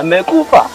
Amekufa.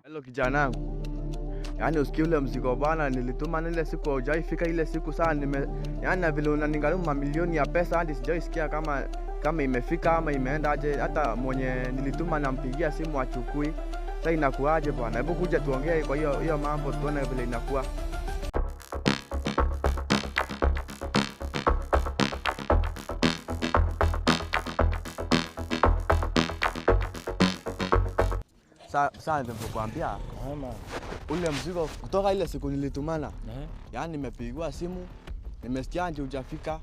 Hello kijana wangu. Yaani usikie ule mzigo bwana, nilituma ile siku haujaifika ile siku sana nime yaani na vile unanigharimu mamilioni ya pesa hadi sijaisikia kama imefika ama imeenda aje. Hata mwenye nilituma nampigia simu achukui. Sasa inakuaje bwana? Hebu kuja tuongee kwa hiyo mambo tuone vile inakuwa. Sasa nilivyokuambia ule mzigo kutoka ile siku nilitumana, yaani nimepigiwa simu, nimesikia nje hujafika.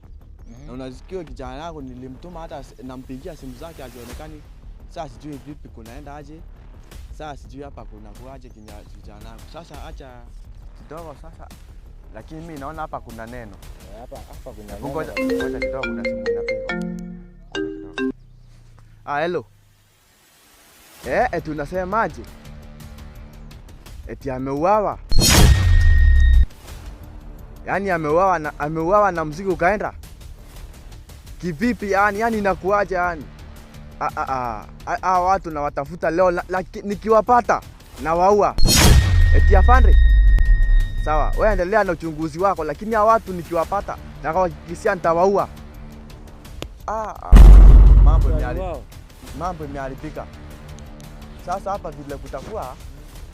Na unasikia kijana yangu nilimtuma, hata nampigia simu zake hazionekani. Sasa sijui vipi kunaenda aje. Sasa sijui hapa kuna kuaje kijana yangu. Sasa acha kidogo sasa, lakini mimi naona hapa kuna neno. Hapa kuna neno. Ngoja kidogo, kuna simu inapigwa. Ngoja kidogo. Ah, hello. Eti unasemaje? Eti ameuawa. Yaani ameuawa na mzigo ukaenda? Kivipi yani? Yaani inakuaje yani? Watu nawatafuta leo, nikiwapata nawaua. Eti afande? Sawa, wewe endelea na uchunguzi wako, lakini hawa watu nikiwapata na kuhakikishia nitawaua. Mambo imeharibika. Sasa hapa vile kutakuwa,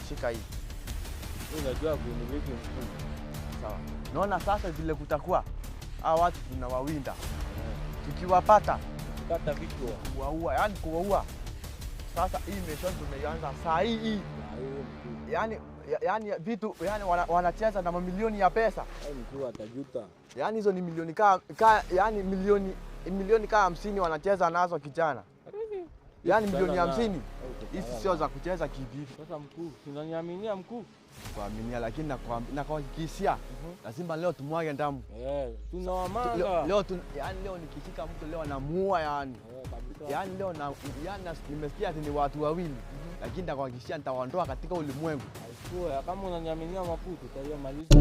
shika hii. Unajua kumiliki mkuu. Sawa. Naona sasa vile kutakuwa, hawa watu tunawawinda. Tukiwapata, tukata vichwa. Kuwaua, yani kuwaua. Sasa hii mission tumeianza saa hii. Yaani vitu, yaani wanacheza na mamilioni ya pesa. Ai, mkuu atajuta. Yaani hizo ni milioni yaani milioni kaa 50 wanacheza nazo kijana. Yaani milioni 50. Hizi sio za kucheza kivipi. Sasa mkuu, unaniaminia mkuu? Kuaminia, lakini nakuhakikishia lazima leo tumwage damu. Tunawamanga. Leo yaani leo nikishika mtu leo namuua yani. Kabisa. Yaani leo na, yaani nimesikia ati ni watu wawili. Lakini nakuhakikishia nitawaondoa katika ulimwengu. Aiskua, kama unaniaminia mkuu tutayamaliza.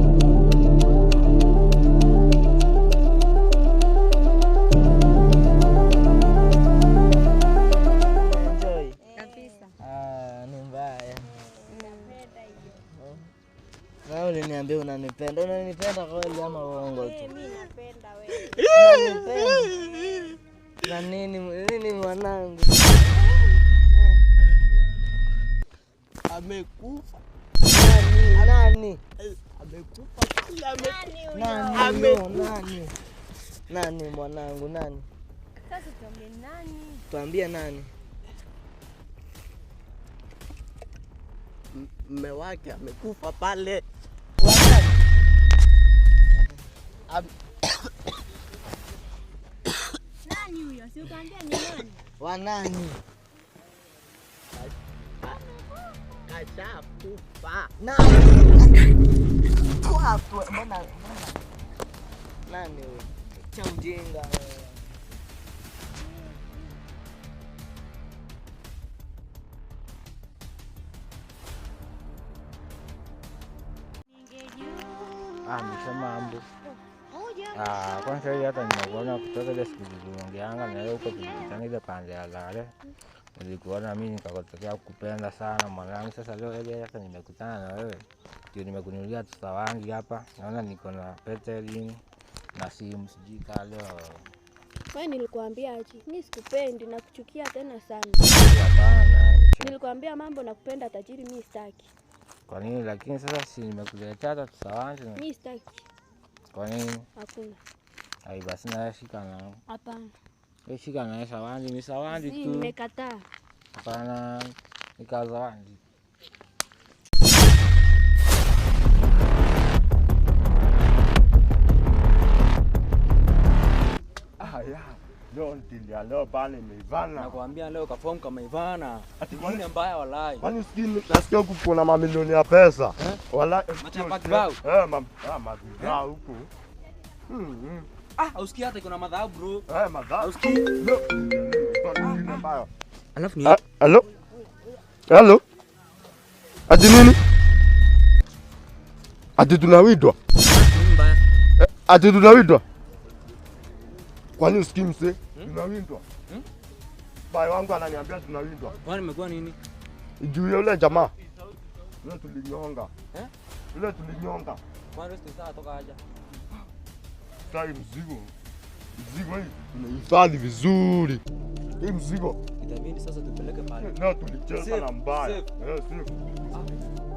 Wewe uliniambia unanipenda. Unanipenda kweli ama uongo tu? Mimi napenda wewe. Unanipenda? Na nini mwanangu? Amekufa. Nani? Nani? Amekufa. Nani? Amekufa. Nani? Nani mwanangu, nani? Sasa tuambie nani? Tuambie nani? Mume wake amekufa pale. Nani huyo? Si ukaambia ni nani? Wa nani? Kashakufa. Nani? Kwa mbona? Nani huyo? Cha ujinga wewe. Nimesema ambu. Kwanza hii hata nimekuona kutoka ile siku tuliongeanga na wewe huko tulikutana ile pande ya Lare. Nilikuona mimi nikakotokea kupenda sana mwanangu. Sasa leo ile hata nimekutana na wewe. Ndio nimekununulia tusawangi hapa. Naona niko na pete na simu sijui kaa leo. Wewe nilikuambia aje? Mimi sikupendi na kuchukia tena sana. Hapana. Nilikuambia mambo na kupenda tajiri, mimi sitaki. Kwa nini lakini sasa si nimekuletea hata tusawangi? Mimi sitaki. Kwa nini? Hakuna. Ai basi na shika na. Hapana. Wewe shika na sawandi, ni sawandi tu. Nimekataa. Hapana, nikazawandi. Ah ya. Leo ntilia leo bana imeivana. Nakwambia leo kafomu kama ivana. Ati nini mbaya walai. Kwani usikii nasikia huku kuna mamilioni ya pesa. Wala Machapa kibao. Eh, madhao huku. Ah, usikii hata kuna madhao bro. Eh, madhao. Usikii. Leo nini mbaya. Alafu ni Hello? Hello? Ati nini? Ati tunawindwa? nini mbaya? Ati tunawindwa? Kwani usikii mse? Tunawindwa. Bai wangu ananiambia tunawindwa. Kwani imekuwa nini? Juu ya yule jamaa. Yule tulinyonga. Eh? Yule tulinyonga. Kwani wewe sasa toka aja. Sasa mzigo. Mzigo hii tunahifadhi vizuri. Hii mzigo Itabidi sasa tupeleke pale. leo tulicheza na mbaya. Safe. Eh, safe.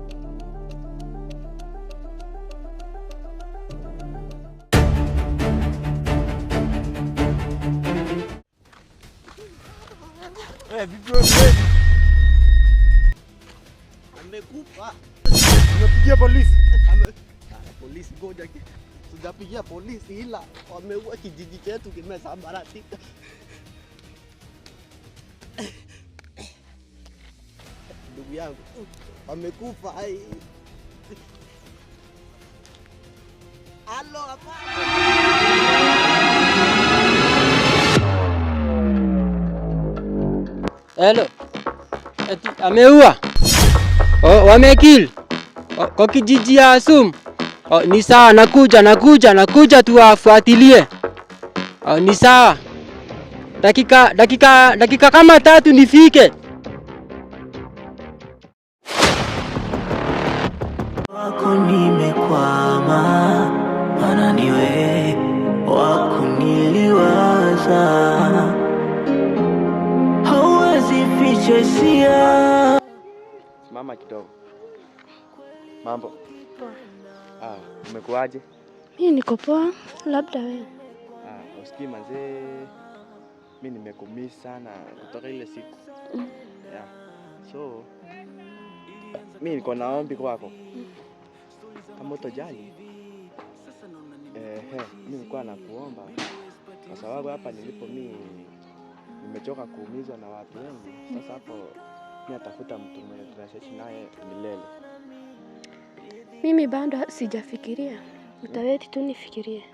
Eh, vipi wewe? Amekufa. Unapigia polisi? Polisi ngoja. Sijapigia polisi ila wameua kijiji chetu kimesambaratika. Ndugu yangu wamekufa. Ai. Halo, hapana. Hello. Eti ameua. Oh, wamekill. Oh, kwa kijiji ya Asum. Oh, ni sawa, nakuja tuwafuatilie. Oh, ni sawa. Dakika kama 3 nifike. Wako nimekwama, maana ni wewe wako niliwaza. Hauwezi ficha hisia. Simama kidogo. Mambo. Ah, umekuaje? Mimi niko poa, labda wewe. Ah, usikii manzee. Mimi nimekumiss sana kutoka ile siku. Yeah. So mimi niko na ombi kwako. Kama utojali. Mimi nilikuwa nakuomba kwa sababu hapa nilipo mimi nimechoka kuumizwa na watu wengi. Sasa hapo mimi natafuta mtu mwenye tunaishi naye milele. Mimi bado sijafikiria. Utaweti tu nifikirie.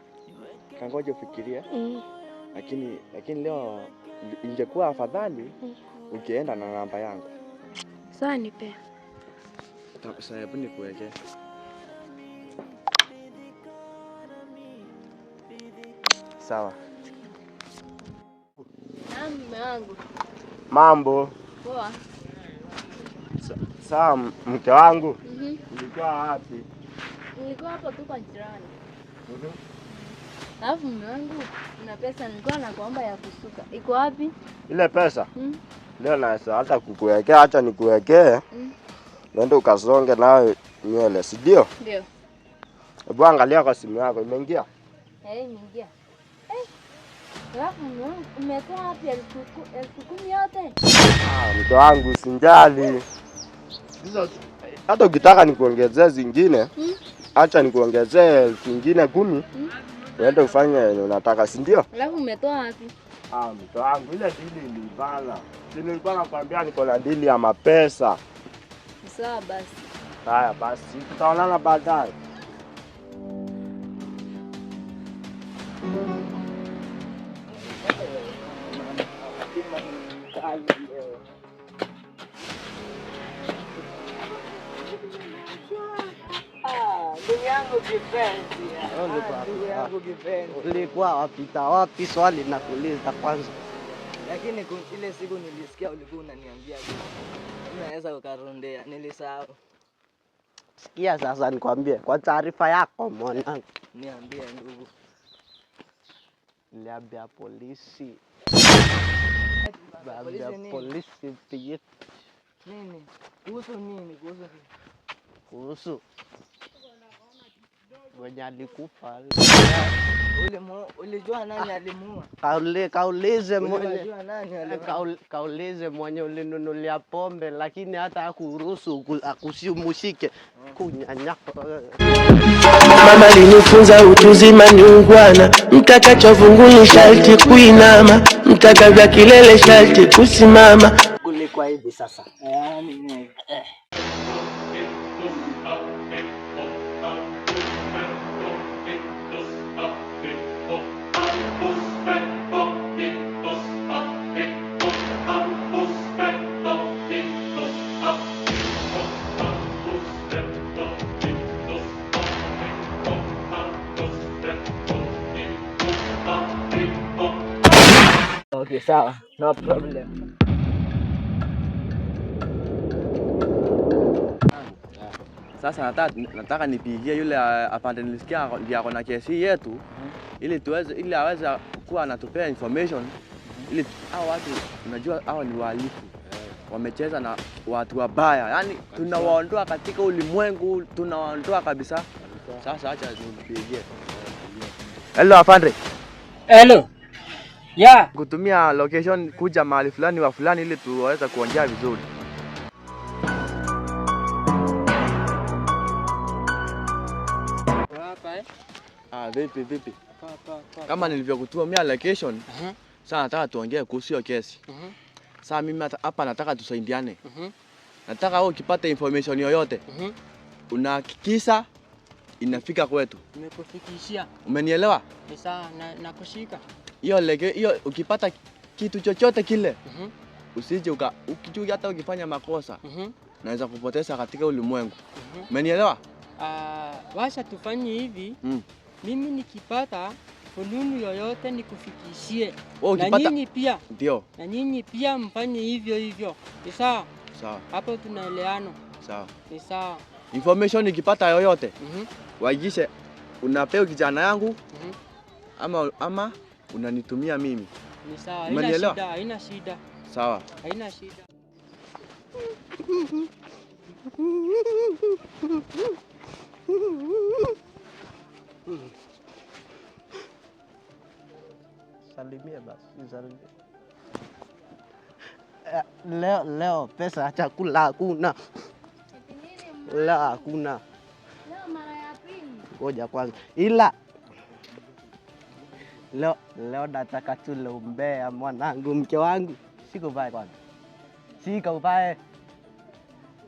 Kangoje ufikirie. Lakini leo ingekuwa afadhali ukienda na namba yangu. Sawa, nipe. Sasa hebu nikuweke. Sawa. Naam, mume wangu. Mambo. Poa. Sawa mke wangu. Ulikuwa wapi? Nilikuwa hapo tu kwa jirani. Alafu mume wangu, kuna pesa nilikuwa nakuomba ya kusuka. Iko wapi? Ile pesa? Leo naweza hata kukuwekea, acha nikuwekee. Nenda ukasonge nayo nywele, si ndio? Ndio. Hebu angalia kwa simu yako, imeingia? Eh, imeingia. Eh. Alafu mume wangu, umetoa wapi 10,000 yote? Ah, mke wangu usijali. Hata ukitaka nikuongezee zingine, acha nikuongezee 10,000. Uende ufanye yenye unataka, si ndio? Alafu umetoa wapi? Ah, mke wangu ile dili ilibana. Si nilikuwa nakwambia niko na dili ya mapesa. Sawa basi. Haya basi, tutaonana baadaye. Ndugu yangu kipenzi. Ndugu yangu kipenzi. Ulikuwa wapita wapi? Swali nakuuliza kwanza. Lakini ile siku nilisikia ulikuwa unaniambia unaweza ukarondea, nilisahau. Sikia sasa nikwambie kwa taarifa yako mwanangu. Niambie ndugu. Niliambia polisi. Polisi polisi pige. Nini? Kuhusu nini? Kuhusu nini? Kuhusu mwenye alikufa. Ulijua nani alimuua? Kaulize mwenye. Kaulize mwenye ulinunulia pombe lakini hata hakuruhusu akusimushike. Kunyanyako. Mama alinifunza utu uzima ni ungwana, mtaka vunguni sharti kuinama, mtaka vya kilele sharti kusimama. Kulikuwa hivi sasa. Yaani Okay, sawa. No problem. Sasa nataka nipigie yule apande nilisikia ndiye ako na kesi yetu ili tuweze ili aweze kuwa anatupea information ili hao watu unajua hao ni wahalifu. Wamecheza na watu wabaya. Yaani tunawaondoa katika ulimwengu, tunawaondoa kabisa. Sasa acha nimpigie. Hello afande. Hello. Yeah. Kutumia location kuja mahali fulani wa fulani ili tuweze kuongea vizuri. Hapa eh? Ah, vipi vipi? Pa. Kama nilivyokutumia location, sasa nataka tuongee kuhusu hiyo kesi. Sasa mimi hapa nataka tusaidiane. Nataka wewe ukipata information yoyote, unahakikisha inafika kwetu. Nimekufikishia. Umenielewa? Ni sawa, nakushika. Hiyo hiyo ukipata kitu chochote kile, usije ukichuja hata ukifanya makosa, naweza kupoteza katika ulimwengu. Umenielewa? Wacha tufanye hivi. Mimi nikipata fununu yoyote nikufikishie. Na nyinyi pia. Ndio. Na nyinyi pia mfanye hivyo hivyo. Ni sawa? Sawa. Hapo tunaelewana. Sawa. Ni sawa. Information nikipata yoyote, waijishe unapeo kijana yangu ama unanitumia mimi. Ni sawa. Haina shida, haina shida. Sawa. Haina shida. Salimia basi, salimia. Leo pesa chakula hakuna. Leo hakuna. Leo mara ya pili. Ngoja kwanza. Ila leo nataka tule umbea mwanangu, mke wangu. Shika uvae kwanza. Shika uvae.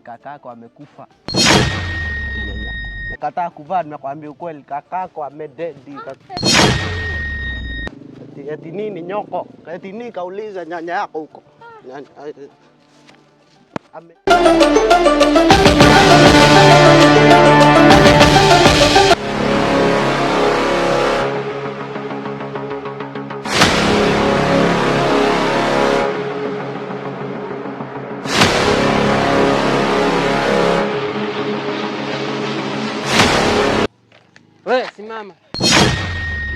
Kakako amekufa. Nakataa kuvaa, nakwambia ukweli, kakako amededi. Eti nini nyoko? Eti nini kauliza nyanya yako huko? Nyanya. We, simama.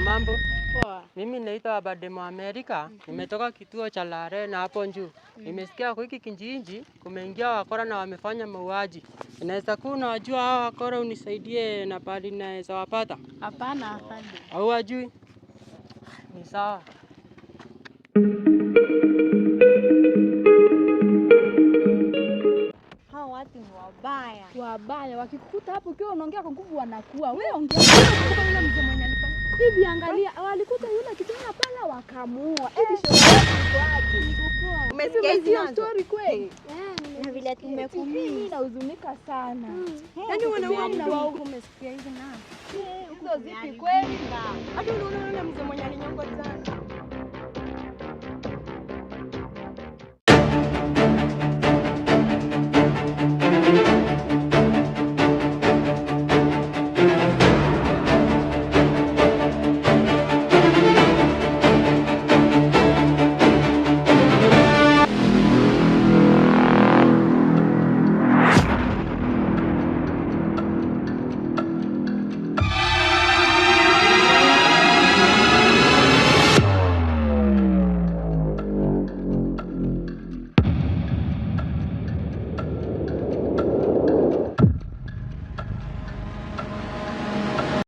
Mambo. Poa. Mimi naitwa Abademo Amerika, nimetoka kituo cha Lare na hapo juu. Nimesikia kwa hiki kijiji kumeingia wakora na wamefanya mauaji. Inaweza kuwa unawajua hao wakora, unisaidie na pali naweza wapata? Hapana, hapana. Au wajui? Ni sawa. Hao watu ni wabaya. Wabaya, wakikukuta hapo ukiwa unaongea kwa nguvu wanakuwa. Wewe ongea. Kumbuka yule mzee mwenye alifanya. Hivi angalia, walikuta yule kijana pale wakamuua. Hivi shoga yako iko wapi? Umesikia hizi hiyo story kweli? Na vile tumekumia. Mimi nahuzunika sana. Yaani wanaua mtu wao, umesikia hizi nazo? Hizo zipi kweli? Hata unaona yule mzee mwenye alinyongwa jana.